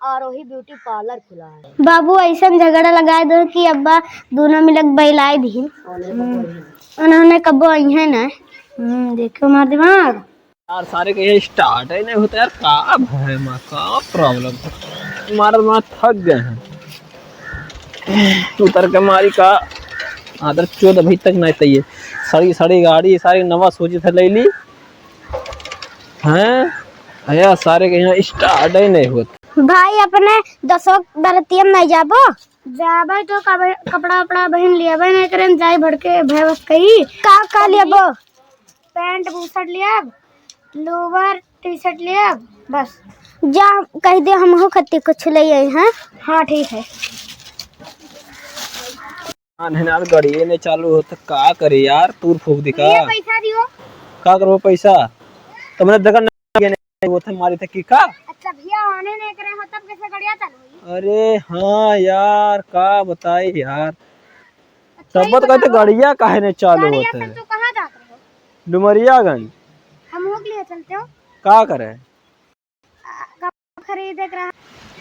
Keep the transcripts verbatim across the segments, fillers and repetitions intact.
आरोही ब्यूटी पार्लर खुला है। बाबू ऐसन झगड़ा लगाए दो कि अब्बा दोनों मिलक बैलाए दिहिन। उन्होंने कब्बो अइहे ना। हम्म, देखो हमार दिमाग। यार, सारे के ये स्टार्ट ही नहीं होता यार, का है माँ, का प्रॉब्लम है? मार मार थक गए हैं। उतर के मारी का आदर चोद अभी तक नहीं तैये। सड़ी सड़ी गाड़ी, सारी नवा सोची थे ले ली। हैं? अया सारे के यहाँ स्टार्ट ही नहीं होत। भाई, अपने दसों बरतिया में नहीं जाबो? जाबे तो कब-, कपड़ा उपड़ा बहिन लियाबे नहीं करें, जाई भड़के भय बस कही। का, का लियाबो? पैंट बुशर्ट लियाब, लोअर टी शर्ट लियाब, बस। जा, कह दे हमहू खत्ती कुछ ले आई हैं। हाँ, ठीक है। हाँ, नहीं यार, गाड़िए नहीं चालू हो तो का करे यार, तूर फूक दी का? भैया, पैसा दियो। का करबो पैसा? तुमने देखा नहीं, नहीं वो थे मारी थे की का? अच्छा भैया, आने नहीं करे हो तब कैसे गाड़िया चालू हुई? अरे हाँ यार, का बताई यार। अच्छा, तब ये तो कहते बताओ, गाड़िया काहे नहीं चालू गाड़िया होते? से तू कहाँ जात रहो? डुमरियागंज। हम लोग लिए चलते हो। का करे? खरीदे के रहा।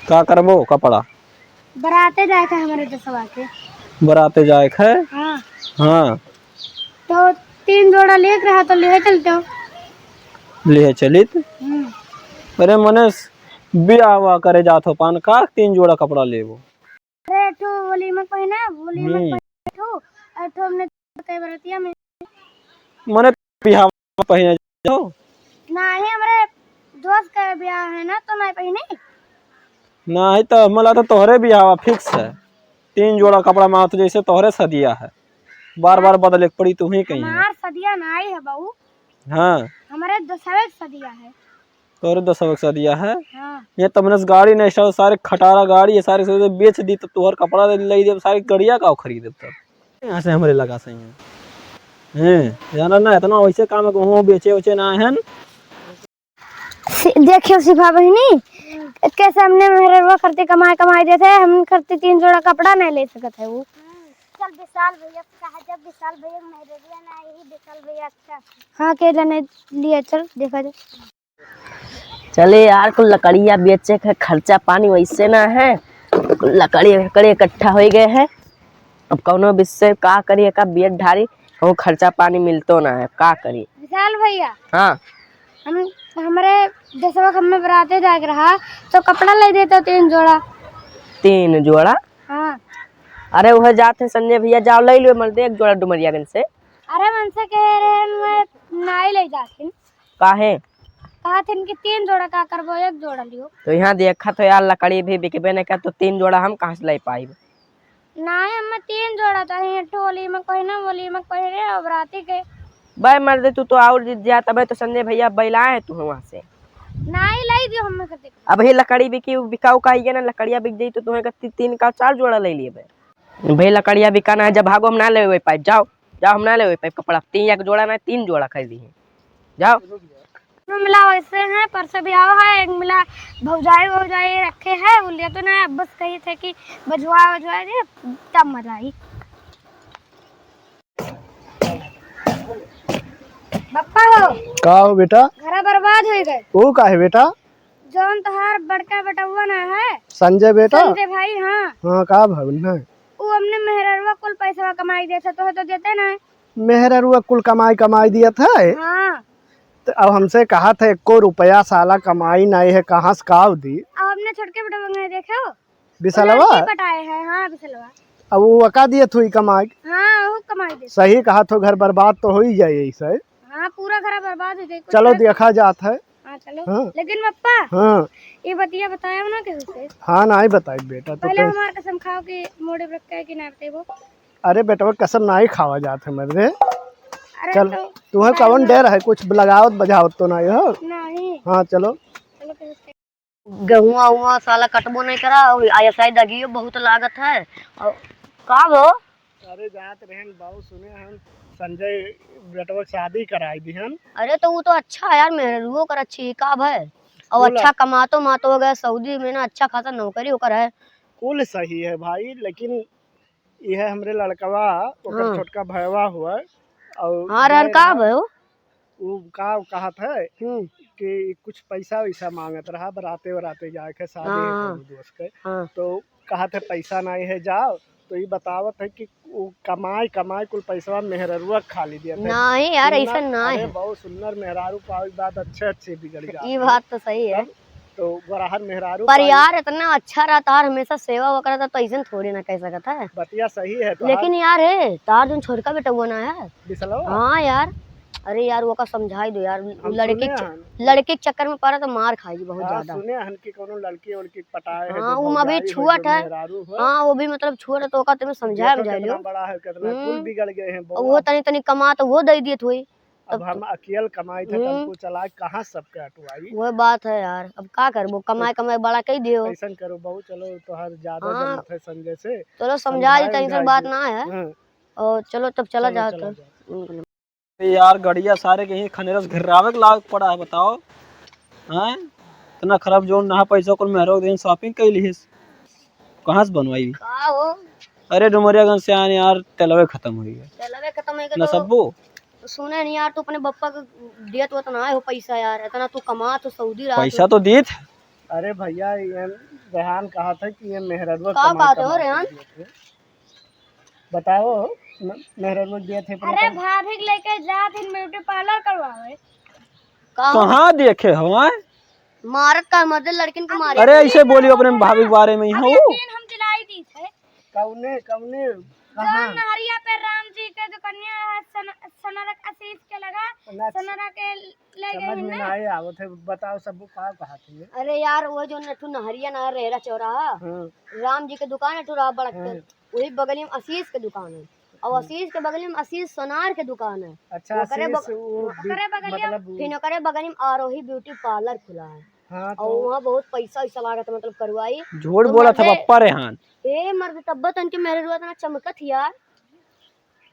का करबो कपड़ा? बराते जाए के हमरे दसवा के। बराते जाए के है? हाँ। हाँ। तो तीन जोड़ा लेके रहा तो ले चलते हो। ले चलित? हम्म। अरे मने बियाह हुआ करे जात हो पान का तीन जोड़ा कपड़ा लेबो? अरे, एक ठो वलीमा के पहिने, वलीमा के हम्म। पहिने एक ठो, और एक ठो हमने कई बरतिया में। मने बिहाव में पहिने जाओ? नाही, हमरे दोस्त का बियाह है ना, तो नाही पहिने। नाही, तो हमला तो तोहरे बिहावा फिक्स है। तीन जोड़ा कपड़ा मांगत जैसे तोहरे सदिया है। बार बार बदले के पड़ी, तू ही कहीं है। हमार सदिया नाही है बाऊ। हाँ। हमरे दसवे के सदिया है। तोरे दसवा के सदिया है? हाँ। ये तमने से गाड़ी नहीं, सारे, सारे खटारा गाड़ी है, सारे से बेच दी तो तोहर कपड़ा ले, ले दे, सारे गड़िया का खरीदे तब। यहाँ से हमरे लगा सही है। हैं, जाना ना, इतना वैसे काम है, कहूँ बेचे उचे ना है। सि-, देखियो सिफा बहिनी, कैसे हमने मेहररुआ खरती कमाए, कमाए देते, हम खरती तीन जोड़ा कपड़ा नहीं ले सकत है वो। चल विशाल भैया से कहा, जब विशाल भैया मेहररुआ ना आई, विशाल भैया अच्छा। हाँ, के जाने लिए, चल देखा जाए। चले यार, कुल लकड़िया बेचे के खर्चा पानी वैसे ना है, कुल लकड़ी, लकड़ी इकट्ठा होइ गए है। अब कौनो विषय का करी, का बेच ढारी, कहूँ खर्चा पानी मिलतो ना है, का करी? विशाल भैया। हाँ। हम, हमरे दसवा के हमें बराते जाए के रहा, तो कपड़ा ले देते तीन जोड़ा। तीन जोड़ा? हाँ। अरे वह जात है संजय भैया, जाओ ले लो मर्दे एक जोड़ा डुमरियागंज से। अरे मन से कह रहे हैं, मैं नाई ले जाती। काहे? कहा थे कि तीन जोड़ा का करबो, एक जोड़ा लियो। तो यहाँ देखा तो यार, लकड़ी भी बिकबे नहीं कर, तो तीन जोड़ा हम कहाँ से ले पाइब? नाहीं, हमें तीन जोड़ा चाहिए, एक ठो वलीमा के पहिने, वलीमा के पहिने और बराती के। बे मर्दे, तू तो और जिद जात, अबे तो संजय भैया बैलाए हैं तू वहाँ से। नाहीं, लाई दियो हमें कते। अब ही लकड़ी बिकी, बिकाऊ का ये ना, लकड़िया बिक जाई तो तुम्हें कत्ती तीन का चार जोड़ा ले लिए बे। भाई लकड़िया बिका ना है, जब भागो हम ना लेवे पाइब, जाओ, जाओ हम ना लेवे पाइब कपड़ा, तीन एक जोड़ा ना, तीन जोड़ा खरीदी है, जाओ। दोनों मिला वैसे हैं, परसों भी आओ है, एक मिला भौजाई, भौजाई रखे हैं, वो लेते ना, अब बस कही थे कि बजवा, बजवा दे, तब मजा आई। बप्पा हो। का हो बेटा? घरा बर्बाद हो गए। वो का है बेटा? जौन तोहार बड़का बेटउआ ना है? संजय बेटा? संजय भाई, हाँ। हाँ, का भवन है? वो हमने मेहररुआ कुल पैसा कमाई देते, तोहे तो देते ना है। मेहररुआ कुल कमाई, कमाई दिया था? हाँ। तो अब हमसे कहा था, एको रुपया साला कमाई नहीं है, कहाँ से काव दी? अब हमने छोटके बेटउआ के देखे हो? बिसलवा? लड़की पटाए है, हाँ, बिसलवा। अब वो का दिए थुई कमाई? हाँ, वो कमाई दे। सही कहा थो, घर बर्बाद तो हो ही जाए ऐसे। हाँ, पूरा घर बर्बाद हो जाए। चलो, देखा जात है। हाँ, चलो। हाँ। लेकिन पप्पा, हाँ। ये बतिया बताया ना केहू से। हाँ, नहीं बताई बेटा, तो पहले कह- हमार कसम खाओ कि मोड़े रख के कि ना बताइबो। अरे बेटवा, कसम नहीं खावा जात है मर्दे। अरे चल, तो तुम्हें कौन डर है? कुछ लगावत बजावत तो नहीं हो? नहीं। हाँ, चलो। चलो, केहू से। गेहुआ उआ साला कटबो नहीं करा, और ऐसा ही दगियो बहुत लागत है। और का भो? अरे जात रहन बाबू, सुने हम संजय बेटवा के शादी कराई दिहन। अरे तो वो तो अच्छा है यार, मेहरुओ कर अच्छी का भय, और कुल अच्छा कमातो मातो हो गया, सऊदी में ना अच्छा खासा नौकरी ओकर है। कुल सही है भाई, लेकिन यह हमरे लड़कवा ओकर हाँ। छोटका भयवा हुआ, और हाँ, रहन मैं का रहा भयो? उ का कहत है हम्म। कि कुछ पैसा वैसा मांगत रहा, बराते वराते जाए के, शादी हाँ, है हाँ। दोस्त के। हाँ। तो कहत है, "पैसा नहीं है, जाओ।" तो ई बतावत है कि उ कमाई, कमाई कुल पैसवा मेहररुआ खा ली दिया था। नहीं यार, सुन्नर, ऐसा ना अरे है। बहुत सुन्नर मेहरारू पावे के बाद अच्छे, अच्छे बिगड़ जात ई है। बात तो सही है। तब तो गोरहर मेहरारू पर पावे। यार, इतना अच्छा रहा, तार हमेशा सेवा वगैरह, तो ऐसे थोड़ी ना कह सकत है। बतिया सही है तो लेकिन यार, हे, तार जोन छोटका बेटा हुआ ना है। बिसलवा? हाँ यार, अरे यार, वो का समझाई दो यार, हम लड़के सुने च-, हन। लड़के के चक्कर में पड़ा तो मार खाई बहुत हाँ, ज्यादा। सुने हन कि कोनो लड़की उड़की पटाए है, हाँ, जो वो अभी भौजाई छुअट होई, जो है। मेहरारू हो। हाँ, वो भी मतलब छुअट है, तो ओका तुम्हें समझाए देखो समझाए कितना लियो। बड़ा है, कितना कुल हम्म। बिगड़ गए हैं और बउआ। वो तनी तनी कमा तो वो दे दिए थोई। अब तब हम तो अकेल कमाई थे, हम्म। टेम्पू चला के कहाँ सबके अटवाई? वो बात है यार, अब का करबो, कमाए तो कमाए बड़ा कई दियो। ऐसन करो बहू, चलो तोहार ज्यादा हाँ। जनत है संजय से, चलो समझा दी, समझाए तनी से उमझाए बात दी। ना है। हाँ। और चलो तब चला चलो, जाओ चला तो। जाओ। ए यार, गड़िया सारे के ही खनेरस घिर्रावे के लाग पड़ा है, बताओ। हैं? इतना खराब जोन नहा पैसा कुल मेहरो दिन shopping कई लिहिस। कहाँ से बनवाई? का हो? अरे, डुमरियागंज से आने यार, तेलवे खत्म हो गया। तेलवे खत्म हो गया ना तो सब्बू? सुने नहीं यार, तू अपने बप्पा के दियत होत ना हो पैसा यार, इतना तू कमा तो सऊदी रहा पैसा तू। तो दीत। अरे भैया, ये रेहान कहा था कि ये मेहररुआ का कमा, बात हो कमा के रेहान? दिए थे। बताओ, म-, मेहररुआ दिए थे अपने अरे, कम- भाभी के लेके जात हिन beauty parlour करवावे। का हो? कहाँ देखे हो, हैं? मारत का मर्दे लड़किन को मारे। अरे, ऐसे बोलियो अपने भाभी के बारे में ही अब हो। ये तीन हम दिलाई दी थे। कौने, कौने, कहाँ? नहरिया पे राम जी के जो कन्या है, सन-, सनरक आशीष के लगा, ना, सनरा के ले गए समझ में ना। ना आए आवत है, बताओ सब का कहा थे। अरे यार, वो जो नठू नहरिया ना रेहरा चौराहा, हाँ। राम जी के दुकान है, ठुरा बड़क के, हाँ। वही बगल में आशीष के दुकान है। और हम्म। आशीष के बगल में आशीष सोनार के दुकान है। अच्छा, ओकरे आशीष, बग-, वो ओकरे बी-, बगलिया मतलब फिर ओकरे बगल में आरोही beauty parlour खुला है। हाँ, और तो वहाँ बहुत पैसा वैसा लागत है, मतलब करवाई। झूठ तो बोलत है मर्दे, बप्पा रेहान। ए मर्द, तब्बा तन के मेहररुआ इतना चमकत ही यार।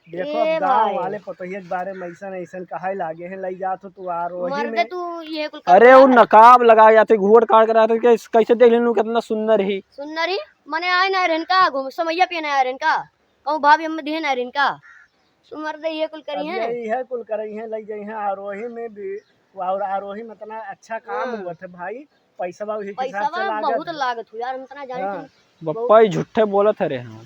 देखो, ए अब गाँव भाई। वाले पतोहिया के बारे में ऐसन, ऐसन कहे लागे हैं, लई जात हो तू आरोही मर्दे में। तू ये कुल अरे, करवा वो है। नकाब लगा जाते, घूंघट काट के रहते, कैसे, कैसे देख लेनू कितना सुंदर ही। सुंदर ही? मने आए ना रहन का, घूम, समैया पिए ना आए रहन का। कहूँ भाभी हम दिहे ना रहन का। तू मर्दे ये कुल करी अब हैं। ये, ये कुल करई हैं, लई जाई हैं आरोही में भी, और आरोही में इतना अच्छा काम हाँ। हुआ था भाई, पैसवा वही के हिसाब से पैसवा लागत बहुत है। लागत हुआ यार, हम इतना जाने हाँ। थे। बप्पा ही झूठे बोलत है रेहान।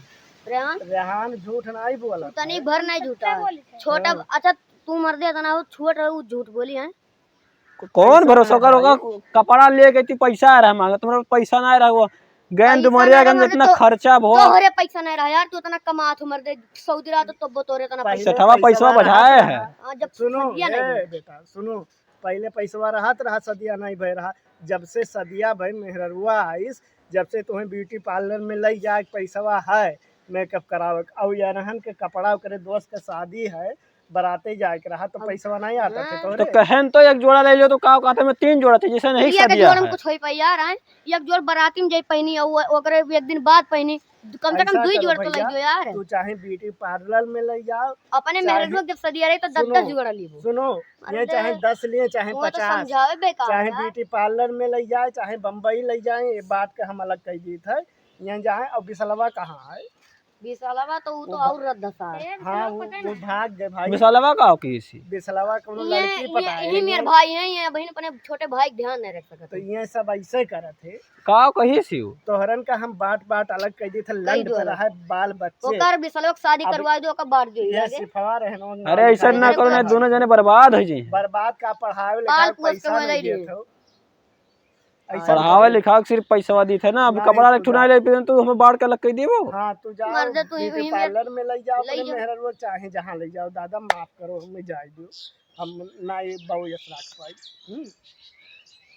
रेहान? रेहान झूठ नहीं बोलत तू तनी है। भर नहीं झूठा है। बोली थे। छोटा, हाँ। अच्छा तू मर्दे इतना हो, छोट रहो, झूठ बोली है। क-, कौन कैसे भरोसा करो? करोगा? कपड़ा ले गई थी, पैसा आ रहा है मांगा, तुम्हारा पैसा ना आ रहा हुआ। गैन पैसा डुमरिया नहीं गंज रहा, इतना तो खर्चा बहुत। तोहरे पैसा नहीं रहा यार, तू इतना कमात हो मर्दे, सऊदी रहा तो तोरे इतना पहले पैसा। सेठवा पैसा पैसवा रहा बढ़ाया था। है। हाँ, जब सुनो, सदिया नहीं ए रहा। बेटा, सुनो, पहले पैसवा रहत रहा, सदिया नहीं भय रहा। जब से सदिया भय मेहररुआ आइस, जब से तुम्हें beauty parlour में लई जाए के पैसवा है, makeup करावे के, और यनहन के कपड़ा ओकरे दोस्त के शादी है, बराते जाए के रहा, तो अब पैसवा नहीं आता थे हाँ। तोहरे? तो कहन तो एक जोड़ा ले लो, तो का कहते में तीन जोड़ा थे, जैसे नहीं एक सदिया जोड़ में है। कुछ होई पाई यार, आए? एक जोड़ बराती में जाई पहनी, और वो-, ओकरे एक दिन बाद पहनी, कम से कम ऐसा दुई करो जोड़ तो लई भैया, दियो यार। तू चाहे beauty parlour में लई जाओ, अपने चाहे मेहररुआ जब सदिया रही तो दस सुनो, दस जोड़ा लीबो। सुनो, अरे ये दे, चाहे दस लिए, चाहे वो तो पचास, समझावे बेकार चाहे है। Beauty parlour में लई जाए, चाहे बम्बई लई जाए, ये बात के हम अलग कह दी थे। ये जाए, और बिसलवा कहाँ है? बिसलवा तो उ तो वो भा-, और रद्दसा है। हाँ, वो, वो भाग गए भाई। बिसलवा का हो किसी? बिसलवा कोनो ये, लड़की ये, पटाए ये हैं मेरे ये। भाई हैं, ये बहन अपने छोटे भाई के ध्यान नहीं रख सकते। तो ये सब ऐसे करत है। का कही सी हो? तोहरन का हम बाट बाट अलग कह दी थे, कही लंड दो पे अलग। रहे बाल बच्चे। ओकर बिसलवा के शादी अब करवा दो, ओकर बांट दो ये आगे। सिफवा रहन, अरे ऐसा ना करो, ना दोनों जने बर्बाद हो जाए। बर्बाद का पढ़ावे लिखावे पाल पोस के पैसा मैं नहीं ले देत रही। हो। ऐसा पढ़ावे लिखावे के सिर्फ पैसवा दी थे ना, अब ना, कपड़ा तू रख जा। ले, फिर तू हमें बाढ़ के लग के देबो। हाँ, तू जा, मर्दे, तू ही beauty वहीं में parlour में लई जाओ, लई अपने जाओ। मेहररुआ चाहे जहाँ लई जाओ, दादा माफ करो, हमें जाए दो, हम ना ये बाबू यस राख पाई। हम्म,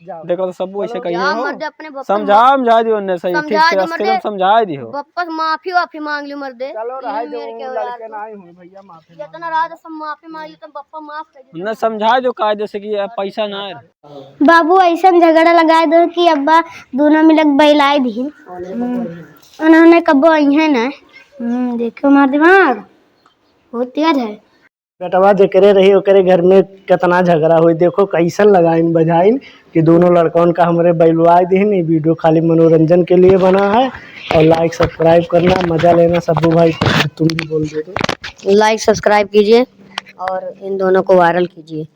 जाओ। देखो तो सब ऐसे चलो, कही जा हो। मर्दे, अपने बप्पा समझा, समझा दियो उन्हें सही, समझा ठीक से दो रास्ते मर्दे। में समझा दियो। बप्पा से माफी वाफी मांग लियो मर्दे। चलो, रहे ई दो, मेरे के लड़के यार। ना ही हुए भैया, माफी ये मांग इतना लो। रात से माफी मांग ली, तुम बप्पा माफ कर दो। उन्हें समझा दो कायदे से कि यार पैसा ना है। बाबू ऐसन झगड़ा लगाए दो कि अब्बा दोनों मिलक बइलाए दिहिन। हम्म। उन्होंने कब्बो अइहे ना। हम्म, देखो हमार दिमाग बहुत तेज है। बेटवा जेकरे रही ओकरे घर में कितना झगड़ा होई। देखो कैसन लगाइन बजाइन कि दोनों लड़कन का हमरे बइलवाए दिहिन। ये video खाली मनोरंजन के लिए बना है और like subscribe करना, मजा लेना। सब्बू भाई तुम भी बोल दो तो। Like subscribe कीजिए और इन दोनों को viral कीजिए।